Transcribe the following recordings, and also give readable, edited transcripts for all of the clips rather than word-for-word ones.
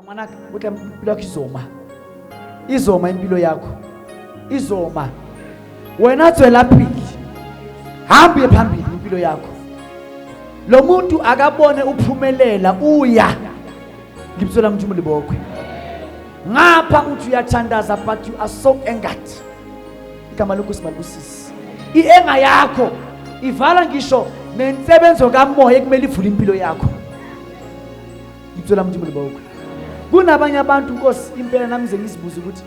Ngwanaka, o tla impilo yakho izoma. Izoma impilo yakho. Izoma. Wena tswela pele. Hamba uye phambili impilo yakho. Lo muntu akabone uphumelela uya. Lebitso la Modimo le bokwe. Ngapha uthi uyathandaza but you are so angered. Igama lenkosi malibusise. I-enga yakho ivala ngisho nensebenzo kamoya ekumele ivule impilo yakho. Lebitso la Modimo le bokwe. Kunabanye abantu Nkosi impela nami ngize ngizibuze ukuthi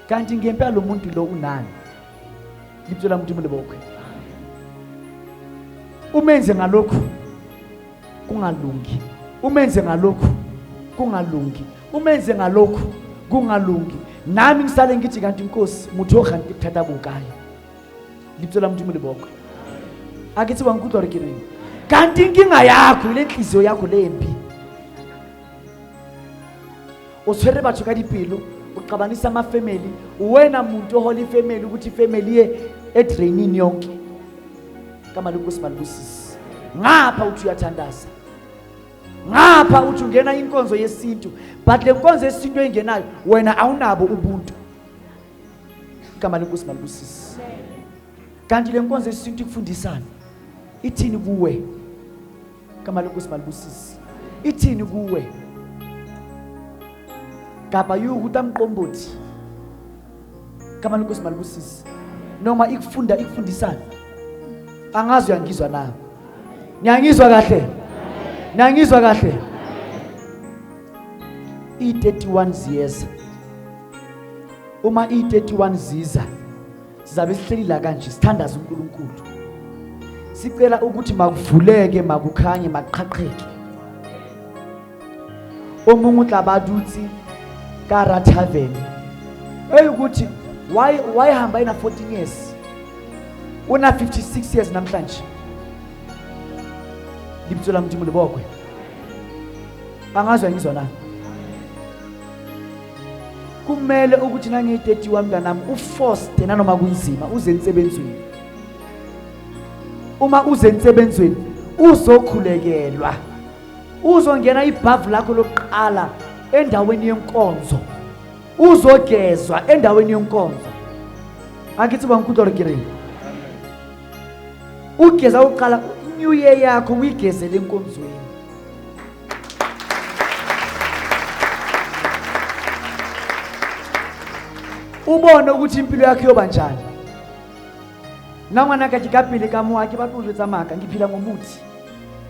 kanti ngempela lo muntu lo unani? Lebitso la Modimo le bokwe. Umenze ngalokhu kungalungi. Umenze ngalokhu kungalungi. Umenze ngalokhu kungalungi. Nami ngisale ngithi kanti Nkosi motho o gante bothata bo kae? Lebitso la Modimo le bokwe. A ke tseba nkutlwa gore ke reng. Kanti inkinga yakho ile nhliziyo yakho lembi. O tshwere batho ka dipelo, o xabanisa ama-family, uwena muntu ohola ifamily ukuthi ifamily iye edrainini yonke. Igama lenkosi malibusise. Ngapha uthi uyathandaza. Ngapha uthi ungena inkonzo yesintu, but le nkonzo yesintu engenayo wena awunabo ubuntu. Igama lenkosi malibusise. Kanti le nkonzo yesintu ikufundisani? Ithini kuwe? Igama lenkosi malibusise. Ithini kuwe? Kapa yukuta mqombothi. Igama lenkosi malibusise. Noma ikufunda ikufundisani? Angazi uyangizwa na? Niyangizwa kahle? Niyangizwa kahle? I-31 ziyeza. Uma i-31 ziza sizabe sihleli la kanje sithandaza uNkulunkulu. Sicela ukuthi makuvuleke makukhanye makuqhaqheke. Omunye utla ba dutse ka ra tavern. Eyukuthi why hamba ina 14 years? Una 56 years namhlanje. Lebitso la Modimo le bokwe. Angazwa ngizwa na? Kumele ukuthi nangiyi-31 mntanami ufoste nanoma kunzima uze ensebenzweni. Uma uze ensebenzweni uzokhulekelwa. Uzongena ibhavu lakho lokuqala endaweni yenkonzo. Uzogezwa endaweni yenkonzo. Angithi bangikutlwa gore ke reng? Ugeza uqala new year yakho uyigezele enkonzweni. Ubone ukuthi impilo yakho iyoba njani. Nna ngwanaka ke ka pele ka mo ha ke batle ho jwetsa maka ngiphila ngomuthi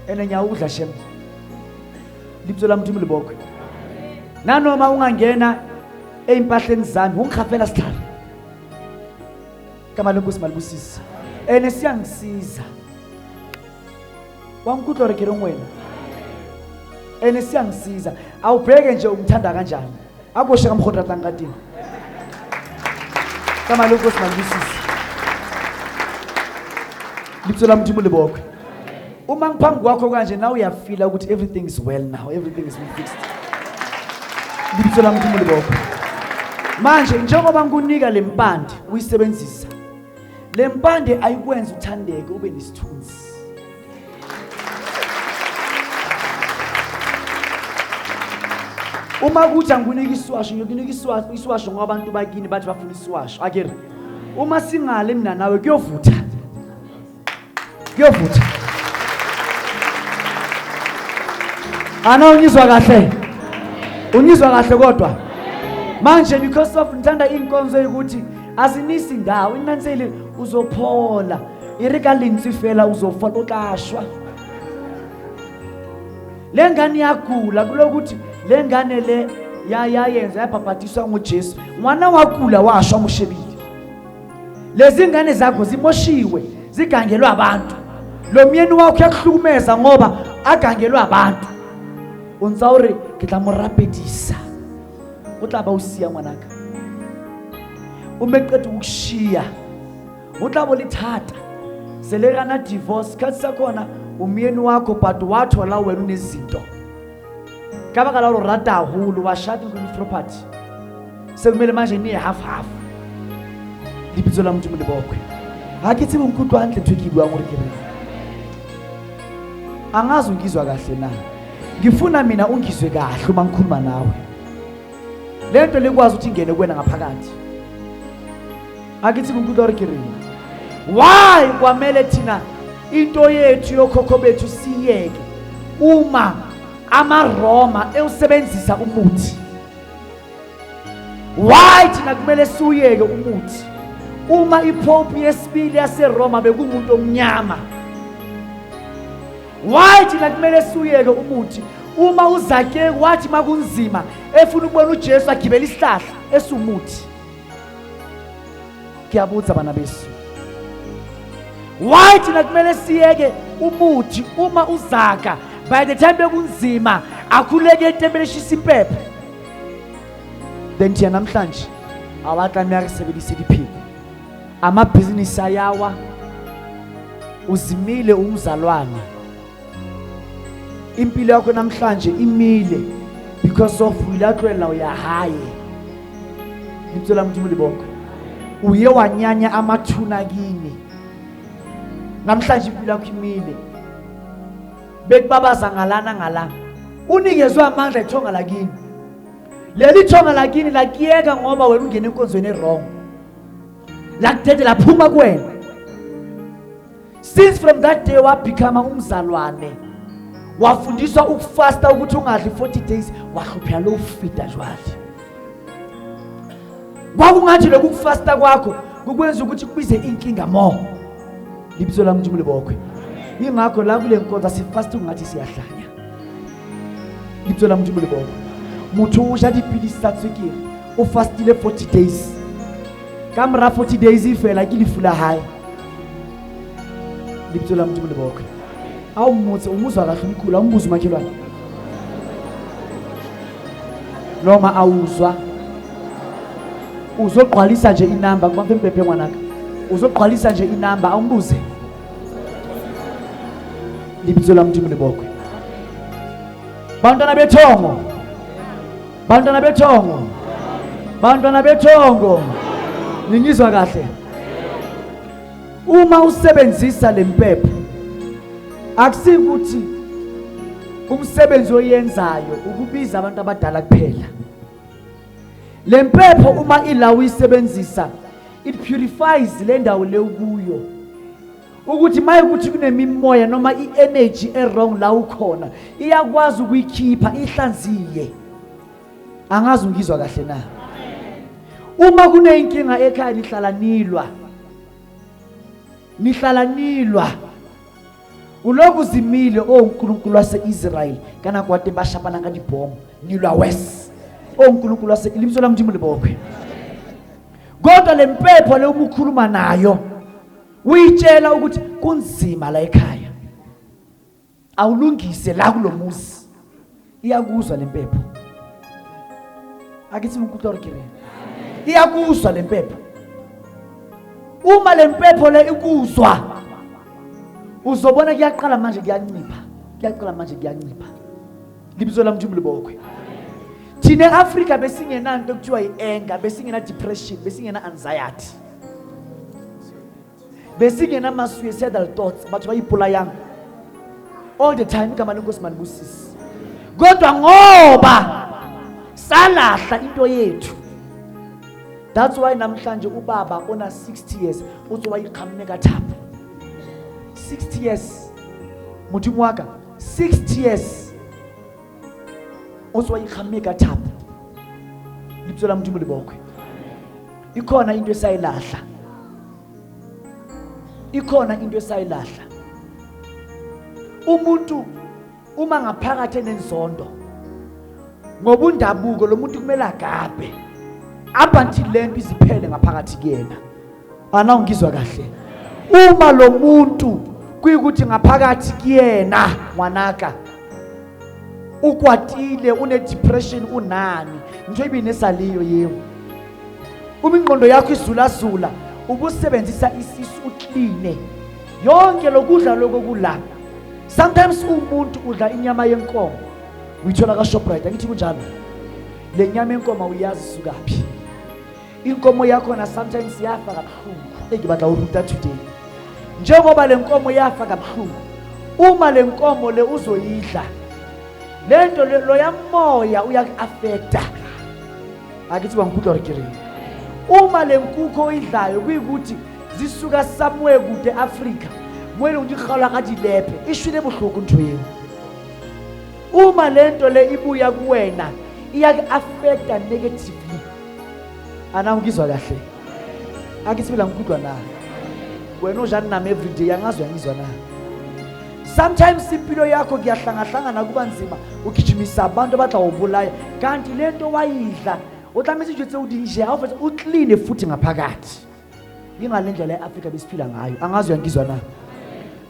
ene ngiyawudla shem. Lebitso la Modimo le bokwe. Nanoma ungangena ey'mpahleni zami ungikhafela sihlalo. Igama lenkosi malibusise. Ene siyangisiza. Wa nkutlwa gore ke reng wena? Ene siyangisiza. Awubheke nje ungithanda kanjani. Akoshe ka mokgwa o ratang ka teng. Igama lenkosi malibusise. Lebitso la Modimo le bokwe. Uma ngiphambi kwakho kanje now uyafila ukuthi everything is well now, everything is fixed. Lebitso la Modimo le bokwe. Manje njengoba ngikunika le mpande uyisebenzisa. Le mpande ayikwenza uthandeke ube nesithunzi. Uma kuthi angikunika isiwasho ngiyokunika isiwasho isiwasho ngoba abantu bakini bathi bafuna isiwasho akere. Uma singale mina nawe kuyovutha. Kuyovutha. Ana ungizwa kahle? Ungizwa kahle kodwa? Manje because of ngithanda inkonzo yokuthi azinisi ndawo inanseli uzophola. E re ka lentswe fela uzofa o tla shwa. Le ngane iyagula kulokuthi le ngane le yayenza yabhabhadiswa nguJesu. Ngwana wagula washwa mushebile. Lezi ngane zakho zimoshiwe, zigangelwe abantu. Lo myeni wakho uyakuhlukumeza ngoba agangelwe abantu. O ntsa o re ke tla mo rapedisa. O tla ba o siya ngwanaka. Uma eqeda ukukushiya o tla bo le thata. Selerana divorce sikhathi sakhona umyeni wakho but wathola wena unezinto. Ka baka la hore o rata haholo wa shata with property. Sekumele manje niye half half. Lebitso la Modimo le bokwe. Ha ke tsebe nkutlwa hantle ntho e ke e buang hore ke reng. Angazi ungizwa kahle na. Ngifuna mina ungizwe kahle uma ngikhuluma nawe. Le nto likwazi ukuthi ingene kuwena ngaphakathi. Akithi uNkulunkulu re ke reng? Why kwamele thina into yethu yokhokho bethu siyeke uma amaRoma ewusebenzisa umuthi? Why thina kumele siwuyeke umuthi uma iPope yesibili yaseRoma bekumuntu omnyama? Why thina kumele siwuyeke umuthi uma uZakewu wathi makunzima efuna ukubona uJesu agibela isihlahla esumuthi? Ngiyabutha bana besu, why thina kumele siyeke umuthi uma uZaka by the time bekunzima akhuleke etempele eshisa impepho? Then thina namhlanje awatlameya re sebedise dipheko, amabhizinisi ayawa, uzimile umzalwane, impilo yakho namhlanje imile because of o ile a tlohela o ya hae. Lebitso la Modimo le bokwe. Uye wanyanya amathuna kini, namhlanje impilo yakho imile. Bekubabaza ngalana ngala, unikezwe amandla ethonga lakini. Leli thonga lakini lakuyeka ngoba wena ungena enkonzweni e-wrong, lakudede laphuma kuwena. Since from that day wabecome umzalwane, wafundiswa ukufasta ukuthi ungadli 40 days, wahlupheka lo ufida jwale. Kwakungathi lokhu kufasta kwakho kukwenza ukuthi kubize inkinga more. Libitso la Modimo le bokwe. Ingakho la kule nkonzo sifasta ungathi siyahlanya. Lebitso la Modimo le bokwe. Motho o ja dipilisi tsa tswekere, o fastile 40 days, ka mora 40 days fela ke lefu la hae. Lebitso la Modimo le bokwe. Awumutse umuzwa kahle umkhulu, awumbuze umakhelwane noma awuzwa. Uzogqwalisa nje inamba kubamfe mpephe ngwanaka, uzogqwalisa nje inamba, awumbuze. Lebitso la Modimo le bokwe. Bantwana bethongo, bantwana bethongo, bantwana bethongo, ningizwa kahle? Uma usebenzisa lempepho, akusikuthi umsebenzi oyenzayo ukubiza abantu abadala kuphela. Lempepho uma ila uyisebenzisa, it purifies le ndawo le ukuyo, ukuthi maye ukuthi kunemimoya noma i-energy e-wrong la ukhona, iyakwazi ukuyikhipha ihlanziye. Angazi ungizwa kahle na? Uma kuneyinkinga ekhaya, nihlala nilwa, nihlala nilwa, uloku zimile, oh uNkulunkulu wase-Israel, kana kwate bashapana ka dibhomo, nilwa wes, oh uNkulunkulu wase. Lebitso la Modimo le bokwe. Kodwa le mpepho le, uma ukhuluma nayo, uyitshela ukuthi kunzima la ekhaya, awulungise la kulomuzi, iyakuzwa lempepho. Akithi uNkulunkulu ke, iyakuzwa lempepho. Uma lempepho le ikuzwa, uzobona kuyaqala manje kuyancipha, kuyaqala manje kuyancipha. Libitso la Modimo le bokwe. Thina e-Afrika besingenanto ekuthiwa i-anger, besingena depression, besingena anxiety, besingena ma-suicidal thoughts, batho ba ipolayang all the time. Igama leNkosi malibusisi. Kodwa ngoba salahla into yethu, that's why namhlanje ubaba ona 60 years uthi wayiqhamuke kathapo. 60 years, Modimo wa ka, 60 years uthi wayiqhamuke kathapo. Lebitso la Modimo le bokwe. Ikhona into esayilahla, ikhona into esayilahla. Umuntu uma ngaphakathi enenzondo ngobundabuko, lo muntu kumele agabhe up until lento iziphele ngaphakathi kuyena. Ana ungizwa kahle? Uma lo muntu kuyikuthi ngaphakathi kuyena, ngwanaka, ukwatile, une-depression, unani ngisho ibinesaliyo yebo, uma ingqondo yakho izulazula, ubusebenzisa isisu ukline yonke lokudla lokho kula. Sometimes umuntu udla inyama yenkomo, uyithola ka-Shoprite, angithi kunjalo? Le nyama yenkomo uyazi isukaphi? Inkomo yakhona sometimes yafa kabuhlungu. Engibatla uruta today, njengoba le nkomo yafa kabuhlungu, uma le nkomo le uzoyidla, lento loya moya uyaku-affecta. Akithi bangikudla gore ke reng. Uma le nkukhu oyidlayo kuyikuthi zisuka somewhere kude Africa, mo e leng di kgaolwa ka dilepe, e shwele bohloko ntho eo. Uma le nto le ibuya kuwena iyaku-affecta negatively. Ana ungizwa kahle? Akithi phela ngikudwa na? Wena ojani nami everyday angazi uyangizwa na? Sometimes impilo yakho kuyahlangahlangana kuba nzima, ugijimisa abantu abatla ubulaya, kanti lento wayidla o tlametse dijo tse o di je, ha o fetsa o clean futhi ngaphakathi. Ingale ndlela e-Afrika besiphila ngayo. Angazi uyangizwa na?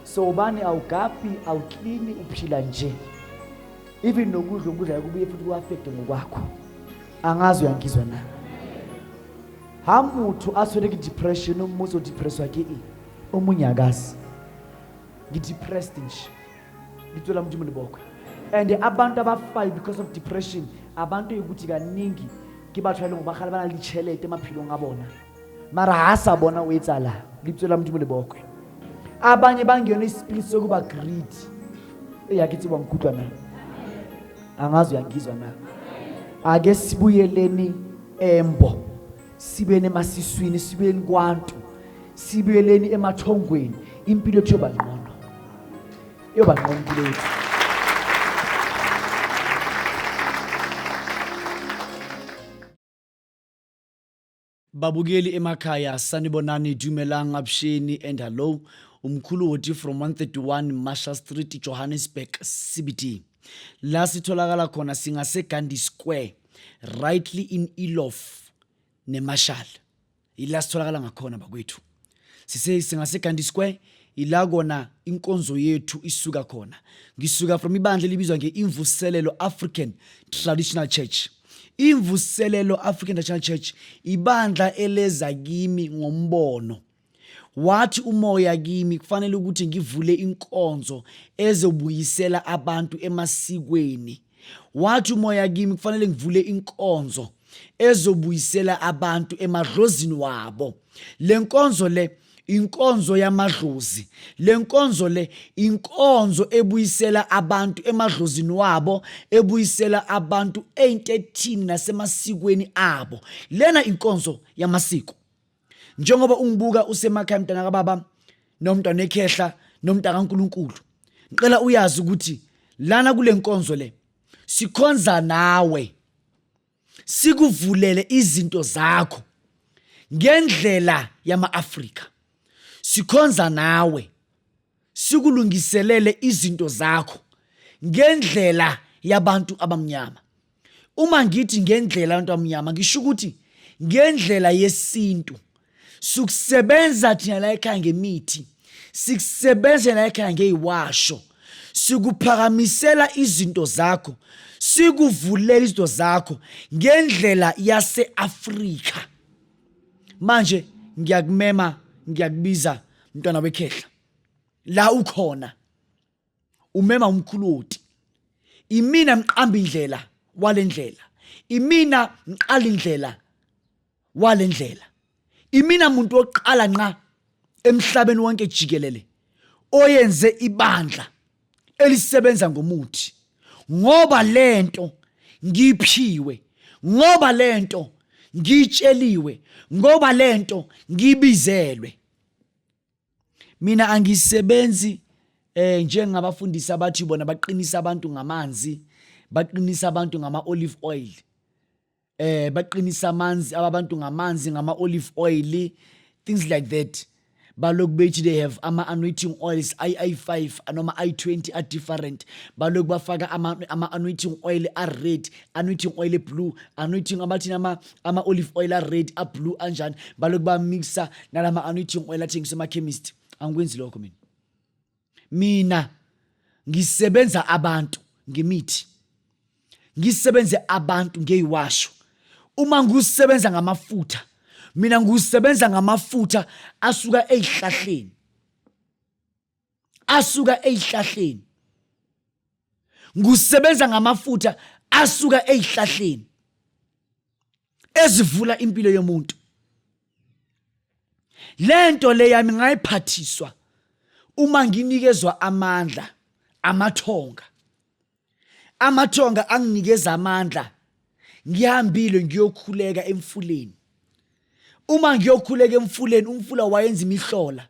So ubani awugabhi, awuklini, uphila nje. Even nokudla okudlayo kubuye futhi ku-affecte ngokwakho. Angazi uyangizwa na? Ha motho a tshwere ke depression, o mmotse o depresswa ke eng? O mongwe akazi. Ngi-depressed nje. Lebitso la Modimo le bokwe. And abantu abafayo because of depression, abantu ukuthi kaningi ke batho ba e leng gore ba kgale ba na le ditšhelete maphelong a bona, mara ha sa bona o etsala. Lebitso la Modimo le bokwe. Abanye bangenwe ispirit sokuba greedy. Eya ke tseba nkutlwa na? Angazi uyangizwa na? Ake sibuyeleni embo, sibuyeni emasiswini, sibuyeni kwantu, sibuyeleni emathongweni, impilo yethu yoba ngcono, yoba ngcono impilo yethu. Babukeli emakhaya, sanibonani, dumelang, avuxeni and hello. Umkhulu Woti from 131 Marshall Street, Johannesburg, CBD. La sitholakala khona singase Gandhi Square, rightly in Eloff neMarshall. Ila sitholakala ngakhona bakwethu. Sise singase Gandhi Square, ila kona inkonzo yethu isuka khona. Ngisuka from ibandla elibizwa nge-Imvuselelo African Traditional Church. Imvuselelo African Traditional Church ibandla eleza kimi ngombono. Wathi umoya kimi kufanele ukuthi ngivule inkonzo ezobuyisela abantu emasikweni. Wathi umoya kimi kufanele ngivule inkonzo ezobuyisela abantu emadlozini wabo. Le nkonzo le inkonzo yamadlozi. Le nkonzo le inkonzo ebuyisela abantu emadlozini wabo, ebuyisela abantu ey'ntethini nasemasikweni abo. Lena inkonzo yamasiko. Njengoba ungibuka usemakhaya mntana kababa nomntwana ekhehla nomntana kaNkuluNkulu, ngicela uyazi ukuthi lana kule nkonzo le sikhonza nawe, sikuvulele izinto zakho ngendlela yama-Afrika. Sikhonza nawe, sikulungiselele izinto zakho ngendlela yabantu abamnyama. Uma ngithi ngendlela yabantu abamnyama, ngisho ukuthi ngendlela yesintu. Sikusebenza thina la ekhaya ngemithi, sikusebenza la ekhaya ngeyiwasho, sikuphakamisela izinto zakho, sikuvulela izinto zakho ngendlela yase-Afrika. Manje ngiyakumema, ngiyakubiza mntwana wekhehla, la ukhona umema umkhuloti. Imina mqamba indlela walendlela, imina mqala indlela walendlela, imina muntu oqala nqa emhlabeni wonke jikelele oyenze ibandla elisebenza ngomuthi, ngoba lento ngiphiwe, ngoba lento ngitsheliwe, ngoba lento ngibizelwe. Mina angisebenzi njengabafundisi abathi bona baqinisa abantu ngamanzi, baqinisa abantu ngama olive oil, baqinisa amanzi abantu ngamanzi ngama olive oil, things like that. Balokhu bethi they have ama anointing oils i5 noma i20 are different. Balokhu bafaka ama anointing oil a red, anointing oil blue, anointing abathini ama olive oil a red, a blue anjani, balokhu ba mixa nalama anointing oil athengiswa ema chemist. Angikwenzi lokho mina. Mina ngisebenza abantu ngemithi, ngisebenze abantu ngeyiwasho. Uma ngisebenza ngamafutha, mina ngisebenza ngamafutha asuka ezihlahleni, asuka ezihlahleni. Ngisebenza ngamafutha asuka ezihlahleni ezivula impilo yomuntu. Lento le yami ngayiphathiswa uma nginikezwa amandla amathonga. Amathonga anginikeza amandla. Ngihambile ngiyokhuleka emfuleni. Uma ngiyokhuleka emfuleni, umfula wayenza imihlola.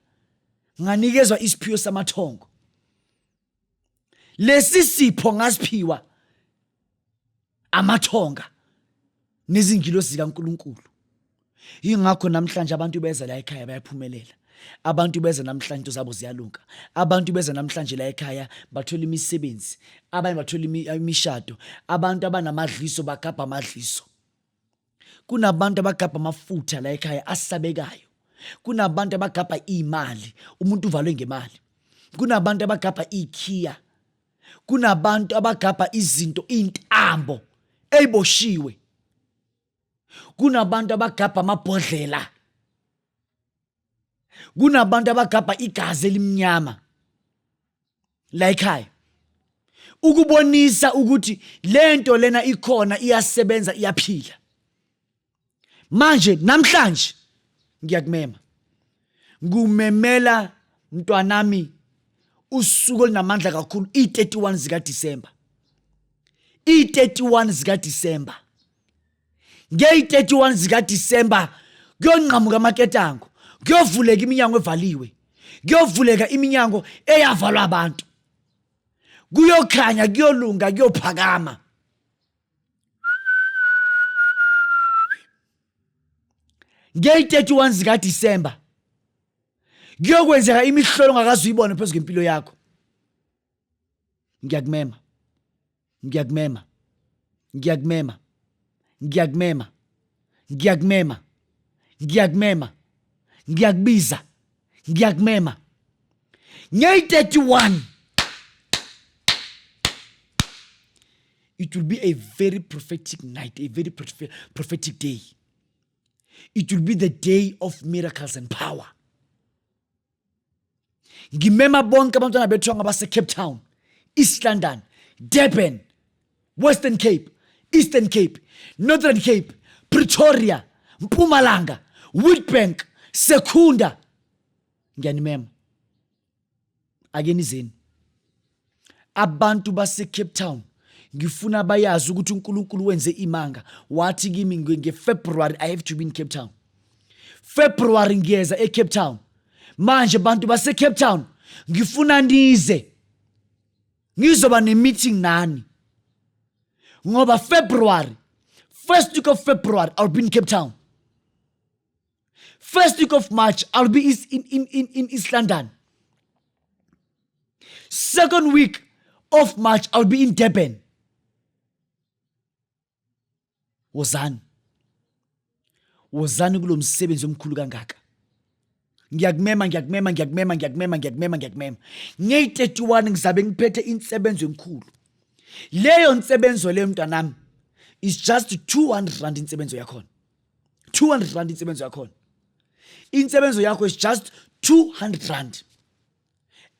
Nganikezwa isiphiwo samathongo. Lesi sipho ngasiphiwa amathonga nezingilosi zikaNkuluNkulu. Yingakho namhlanje abantu beza la ekhaya bayaphumelela. Abantu beza namhlanje into zabo ziyalunga. Abantu beza namhlanje la ekhaya bathola imisebenzi, abanye bathola imishado, abantu abanamadliso bagabha amadliso. Kunabantu abagabha amafutha la ekhaya asabekayo. Kunabantu abagabha imali, umuntu uvalwe ngemali. Kunabantu abagabha ikhiya. Kunabantu abagabha izinto, intambo eyiboshiwe. Kunabantu abagabha amabhodlela. Kunabantu abagabha igazi elimnyama la ekhaya. Ukubonisa ukuthi lento lena ikhona, iyasebenza, iyaphila. Manje namhlanje ngiyakumema. Ngumemela mntwanami usuku olunamandla kakhulu, i-31 zika December. I-31 zika December. Ngeyi-31 zika December kuyonqamuka amaketango, kuyovuleka iminyango evaliwe, kuyovuleka iminyango eyavalwa abantu. Kuyokhanya, kuyolunga, kuyophakama. Ngeyi-31 zika December kuyokwenzeka imihlolo ongakaze uyibone phezu kwempilo yakho. Ngiyakumema, ngiyakumema, ngiyakumema, ngiyakumema, ngiyakumema, ngiyakumema, ngiyakubiza, ngiyakumema. Ngeyi-31 it will be a very prophetic night, a very prophetic day. It will be the day of miracles and power. Ngimema bonke abantwana bethu abase Cape Town, East London, Durban, Western Cape, Eastern Cape, Northern Cape, Pretoria, Mpumalanga, Witbank, Secunda. Ngiyanimema. Ake nizeni. Abantu base Cape Town ngifuna bayazi ukuthi uNkulunkulu wenze imanga, wathi kimi ngeFebruary I have to be in Cape Town. February ngiyeza eCape Town. Manje bantu base Cape Town ngifuna nize, ngizoba ne-meeting nani, ngoba February, first week of February I'll be in Cape Town. First week of March I'll be in East London. Second week of March I'll be in Durban. Wozani, wozani kulo msebenzi omkhulu kangaka. Ngiyakumema, ngiyakumema, ngiyakumema, ngiyakumema, ngiyakumema, ngiyakumema. Ngeyi-31 ngizabe ngiphethe insebenzo enkulu. Leyo nsebenzo leyo mntanami is just 200 rand insebenzo yakhona. 200 rand insebenzo yakhona. Insebenzo yakho is just 200 rand.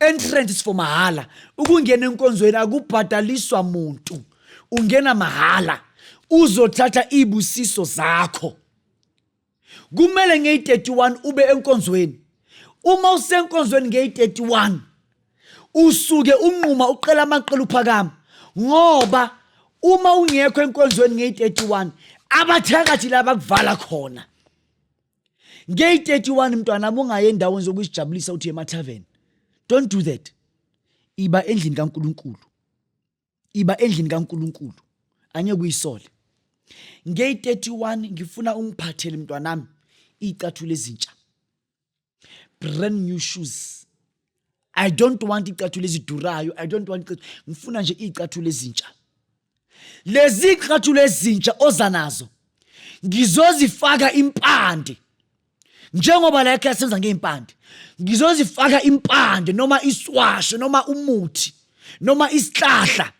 Entrance is for mahala. Ukungena enkonzweni akubhadaliswa muntu. Ungena mahala. Uzothatha ibusiso zakho. Kumele ngeyi-31 ube enkonzweni. Uma usenkonzweni ngeyi-31 usuke unquma uqela amaqela uphakama, ngoba uma ungekho enkonzweni ngeyi-31 abathakathi laba kuvala khona. Ngeyi-31 mntwana ungaye endaweni zokuzijabulisa uthi emathaveni. Don't do that. Iba endlini kaNkuluNkulu. Iba endlini kaNkuluNkulu. Angeke uyisole. Ngeyi-31 ngifuna ungiphathele mntwanami iy'cathulo ezintsha. Brand new shoes. I don't want icathulo ezidurayo. I don't want icathulo. Ngifuna nje iy'cathulo ezintsha. Lezi icathulo ezintsha oza nazo ngizozifaka impande. Njengoba la ekhaya senza ngey'mpande, ngizozifaka impande noma iswasho noma umuthi noma isihlahla.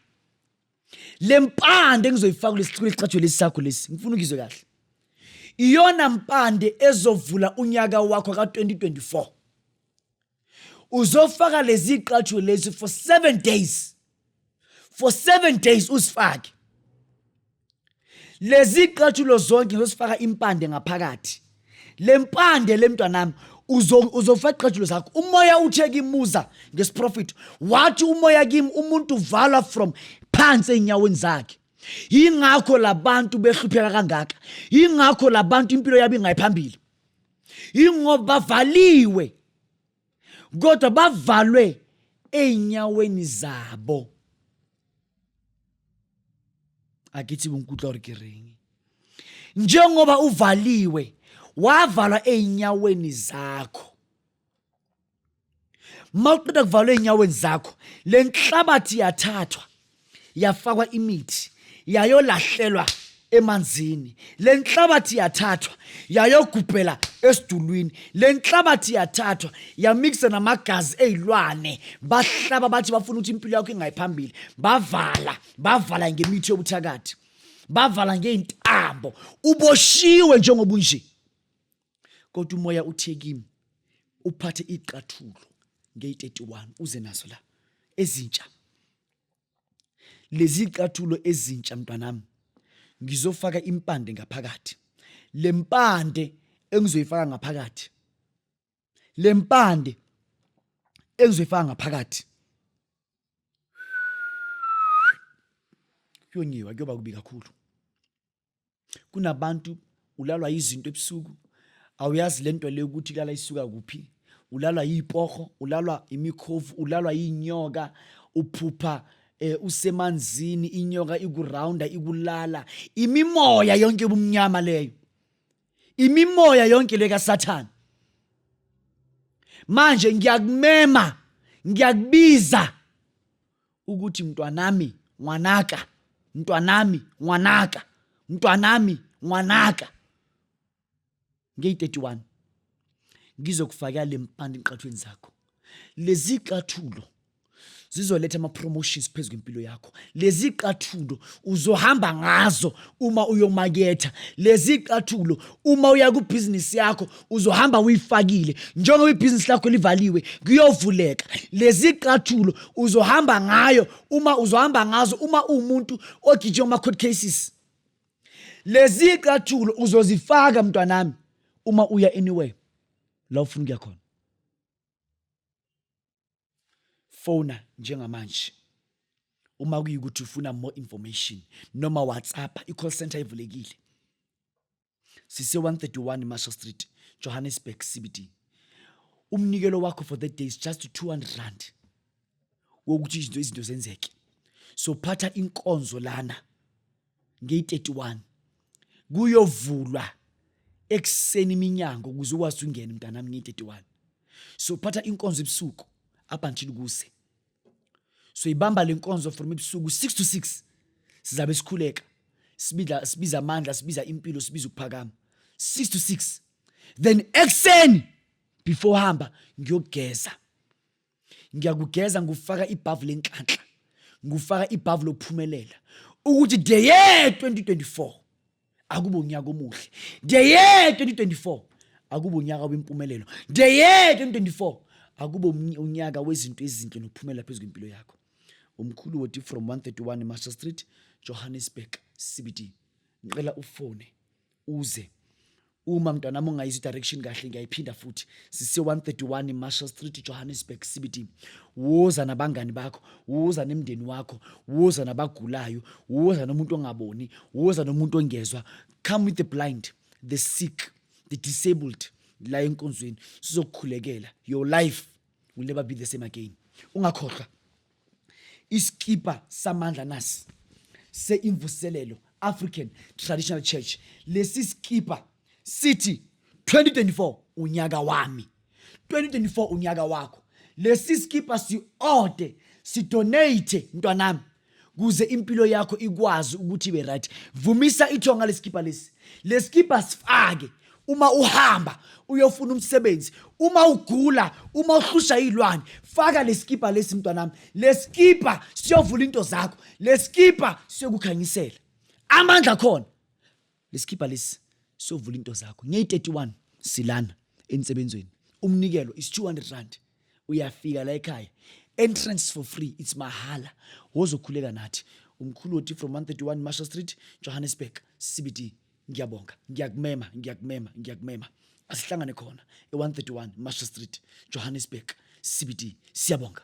Le mpande engizoyifaka kulesi lesi sakho lesi, ngifuna ukizwe kahle, iyona mpande ezovula unyaka wakho ka-2024. Uzofaka lezi ziqathulo lezi for 7 days. For 7 days uzifake lezi ziqathulo zonke. Ngizosifaka impande ngaphakathi. Le mpande le mntwanami uzofaka iqathulo zakho. Umoya uthe kimuza ngesiprofit, wathi umoya kimi umuntu uvalwa from phansi ey'nyaweni zakhe. Yingakho labantu behlupheka kangaka, yingakho labantu impilo yabo ingayiphambili, yingoba bavaliwe, kodwa bavalwe ey'nyaweni zabo. Akithi nkutlwa gore ke reng. Njengoba uvaliwe, wavalwa ey'nyaweni zakho. Mawuqeda kuvalwa ey'nyaweni zakho, le nhlabathi yathathwa yafakwa imithi, yayolahlelwa emanzini. Le nhlabathi yathathwa yayogubhela esidulwini. Le nhlabathi yathathwa yamikisa namagazi ey'lwane. Bahlaba bathi bafuna ukuthi impilo yakho ingayiphambili. Bavala, bavala ngemithi yobuthakathi, bavala ngey'ntambo. Uboshiwe njengoba unje, kodwa umoya uthe kimi uphathe iqathulo ngeyi-31 uze nazo la ezintsha. Lezi qathulo ezintsha, mntwanami, ngizofaka impande ngaphakathi. Le mpande engizoyifaka ngaphakathi, le mpande engizoyifaka ngaphakathi, kuyonyiwa, kuyoba kubi kakhulu. Kunabantu ulalwa izinto ebusuku, awuyazi lento le ukuthi kulala isuka kuphi. Ulalwa yipoho, ulalwa imikhovu, ulalwa yinyoka, uphupha usemanzini, inyoka ikurounda, ikulala. Imimoya yonke ubumnyama leyo, imimoya yonke le kaSathane. Manje ngiyakumema, ngiyakubiza ukuthi mntwanami, ngwanaka, mntwanami, ngwanaka, mntwanami, ngwanaka, ngeyi-31 ngizokufakela le mpande enqathweni zakho. Lezi qathulo zizoletha ama-promotions phezu kwempilo yakho. Lezi qathulo uzohamba ngazo uma uyomaketha. Lezi qathulo uma uya kubhizinisi yakho uzohamba uyifakile. Njengoba ibhizinisi lakho livaliwe, kuyovuleka. Lezi qathulo uzohamba ngayo uma uzohamba ngazo uma uwumuntu ogijima ama-court cases. Lezi qathulo uzozifaka, mntwanami, uma uya anywhere la ufuna ukuya khona. Fona njengamanje uma kuyikuthi ufuna more information, noma WhatsApp, i-call center ivulekile. Sise 131 Marshall Street, Johannesburg CBD. Umnikelo wakho for that day is just 200 rand wokuthi izinto zenzeke. So phatha inkonzo lana ngeyi-31, kuyovulwa ekuseni iminyango ukuze ukwazi ungene, mntanami, ngeyi-31. So phatha inkonzo ebusuku up until kuse. So ibamba le nkonzo from ebusuku 6 to 6. Sizabe sikhuleka, sibiza amandla, sibiza impilo, sibiza ukuphakama, 6 to 6. Then ekuseni before hamba ngiyokugeza, ngiyakugeza, ngufaka ibhavu lenhlanhla, ngufaka ibhavu lokuphumelela, ukuthi the year 2024 akube unyaka omuhle, the year 2024 akube unyaka wempumelelo, the year 2024 akube unyaka wezinto ezinhle nokuphumela phezu kwempilo yakho. Umkhulu Woti from 131 Marshall Street, Johannesburg CBD. Ngicela ufone uze. Uma, mntwanami, ungayizwa i-direction kahle, ngiyayiphinda futhi: sise-131 Marshall Street, Johannesburg CBD. Woza nabangani bakho, woza nemndeni wakho, woza nabagulayo, woza nomuntu ongaboni, woza nomuntu ongezwa. Come with the blind, the sick, the disabled la enkonzweni, sizokukhulekela. Your life will never be the same again. Ungakhohlwa iskipa samandla nasi se-Imvuselelo African Traditional Church. Lesi skipa sithi 2024 unyaka wami, 2024 unyaka wakho. Lesi skipa si-order, sidonate, mntwanami, kuze impilo yakho ikwazi ukuthi ibe right. Vumisa ithonga leskipa lesi. Leskipa sifake uma uhamba uyofuna umsebenzi, uma ugula, uma uhlusha izilwane. Faka leskipa lesi, mntwanami. Leskipa siyovula into zakho, leskipa siyokukhanyisela amandla khona. Leskipa lesi siyovula into zakho. Ngeyi-31 silana ensebenzweni. Umnikelo is 200 rand, uyafika la ekhaya. Entrance for free, it's mahala. Wozokhuleka nathi. Umkhulu Woti from 131 Marshall Street, Johannesburg CBD. Ngiyabonga, ngiyakumema, ngiyakumema, ngiyakumema. Asihlangane khona e-131 Marshall Street, Johannesburg CBD. Siyabonga.